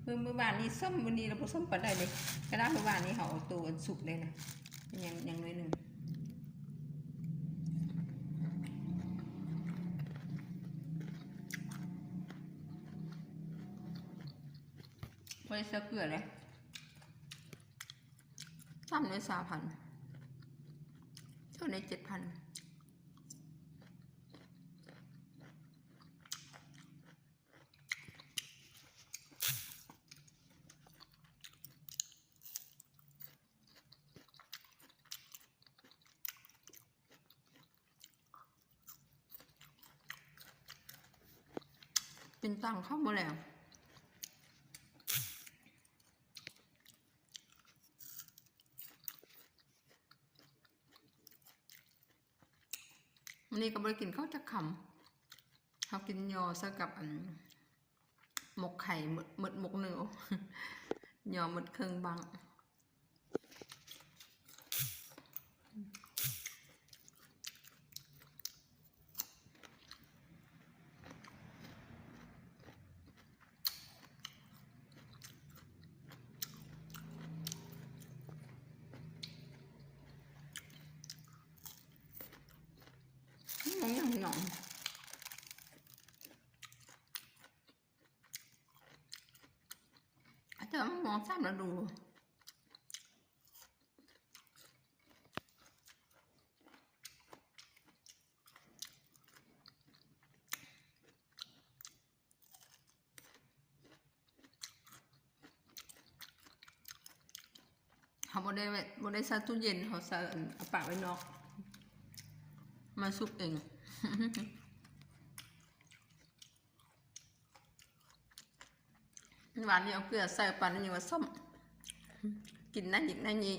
ມື້ ມື້ວານນີ້ສົ້ມ ມື້ນີ້ລະບໍ່ສົ້ມປານໃດເດ້. ຂະໜາດມື້ວານນີ້ເຮົາເອົາໂຕອັນສຸກເດ້ນະ ຍັງ ຍັງໜ້ອຍໜຶ່ງ. ບໍ່ໄດ້ໃສ່ເກືອເດ້. ຈ້ຳໄດ້ຊາວພັນ ໂຕນີ້ເຈັດພັນ. ກິນຕັງເຂົ້າມື້ແລງ. ມື້ນີ້ກໍບໍ່ໄດ້ກິນເຂົ້າຈັກຄຳ. ເຮົາກິນຍໍໃສ່ກັບອັນໝົກໄຂ່ ໝົດ ໝົດໝົກໜຶ່ງ ຍໍໝົດເຄິ່ງບັ້ງ. ອາຈານມະມ່ວງສາມລະດູ. ເຮົາບໍ່ໄດ້ໄວ້ ບໍ່ໄດ້ໃສ່ຕູ້ເຢັນ ເຮົາໃສ່ອັນ ເອົາປະໄວ້ນອກ ມັນສຸກເອງ. ວານນີ້ເອົາເກືອໃສ່ ປານນີ້ຍັງວ່າສົ້ມ ກິນໄດ້ອີກ ໄດ້ນີ້.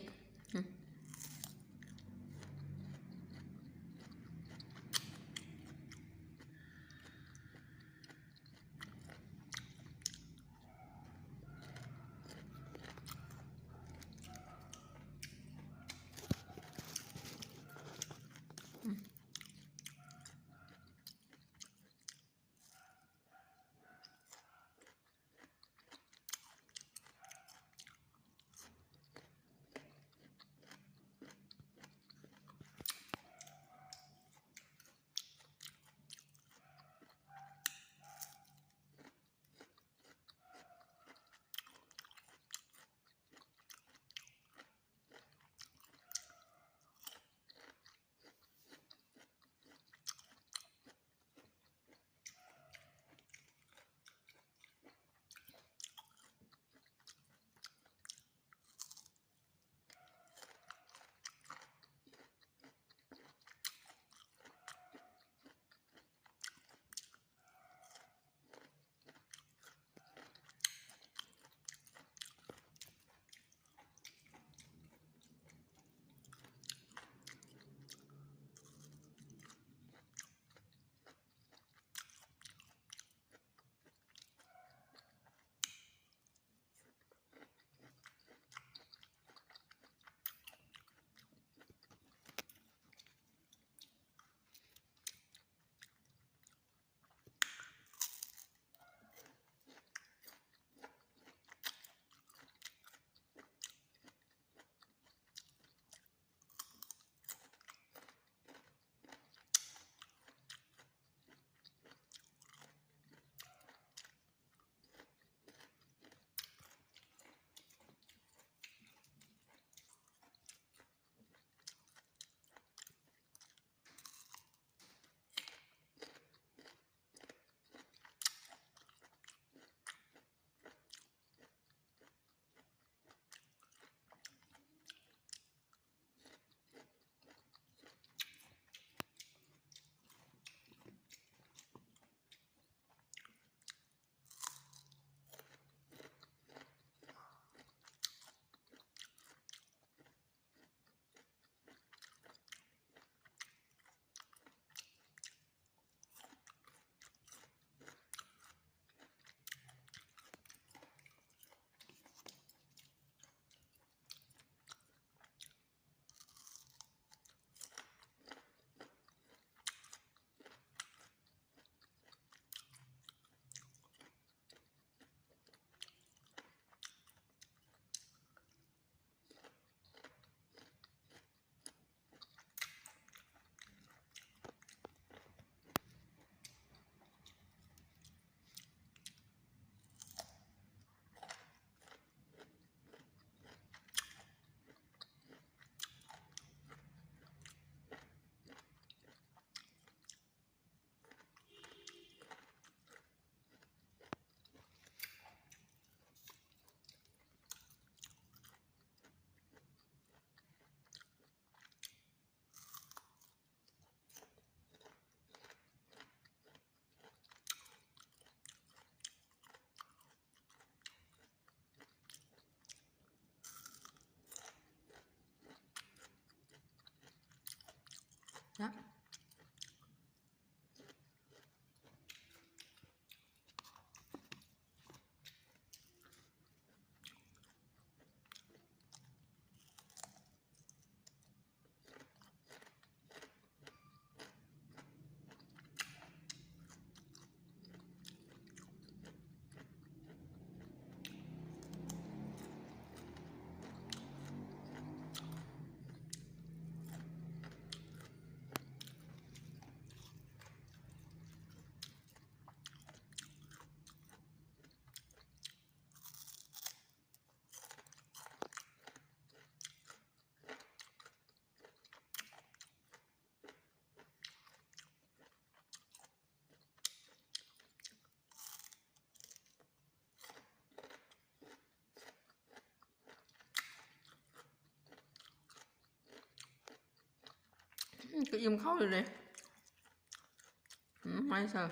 ກໍອີ່ມເຂົ້າຢູ່ເດ້. ອືມ ໄມ້ເຊີ.